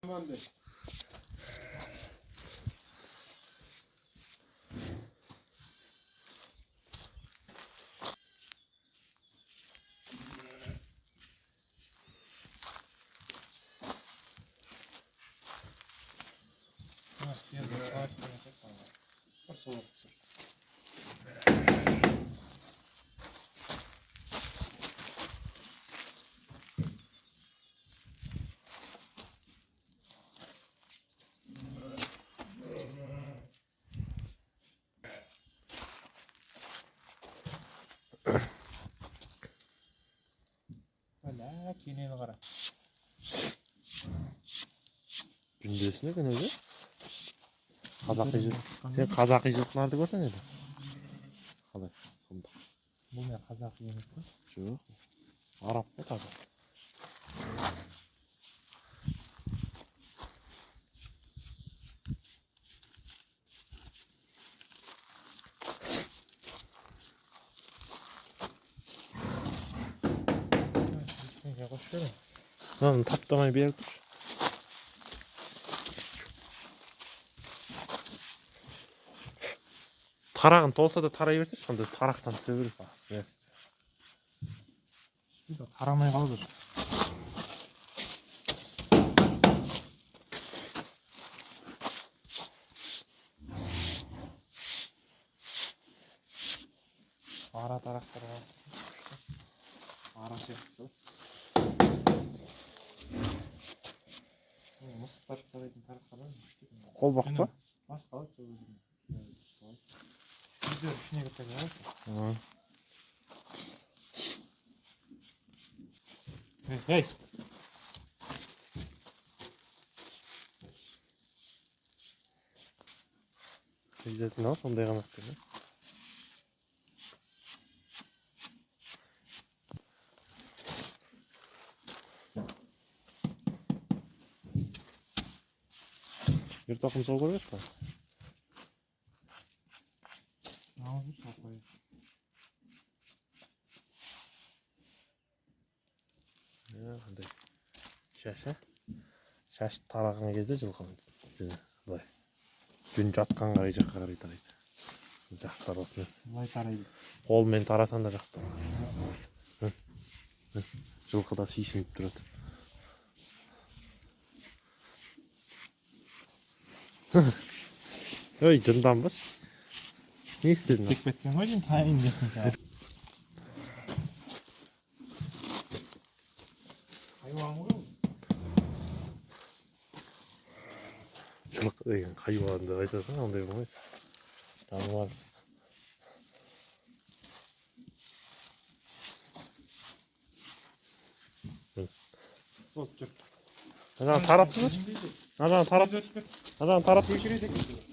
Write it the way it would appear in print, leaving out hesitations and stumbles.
Жаман. Бір солар түсір. Бля, кенені қара. Жүндесін екен өзі. Қазақи сен қазақи жылқыларды көрсең еді. Қалай? Сұмдық. Бұл не, қазақ емес пе? Жоқ. Араб қой таза. Ешкімге қосып жіберейін. Мынаны таптамай беріп тұршы. Тарағын толса да тарай берсеші, сонда өзі тарақтан түсе береді. Мә, сөйтіп. Сөйтіп тарамай қалды. Ара тарақтар бар. Күшті. Ара сияқты сол. Мысық тарайтын тарақтар бар, күшті екен. Қолбақ па? Бас қалады сол өзінің. Өздері ішіне кіріп кетеді ғой. Ы. Ей, ей! Обязательно ал, сондай ғана істе. Ер тоқым сол керек қой. Мынау жүр, сол қояйық. Иә, қандай шаш, а? Шаш тараған кезде жылқының жүні былай. Жүн жатқан қарай жаққа қарай тарайды. Жақсы таралады. Былай тарайды. Қолмен тарасаң да жақсы таралады. Hı, hı. Жылқы да сүйсініп тұрады. Ой, жынданбашы. Не істедің? Тек кеткен ғой деймін, тайын десін саған. Хайуан ғой ол. Жылқы деген хайуан деп айтасың, ондай болмайды. Жануар. Сол жүр. Мына жағын тарап тұрсайшы. Мына жағын тарап, Өз өтіп кет. мына жағын тарап. Көшіреді екен.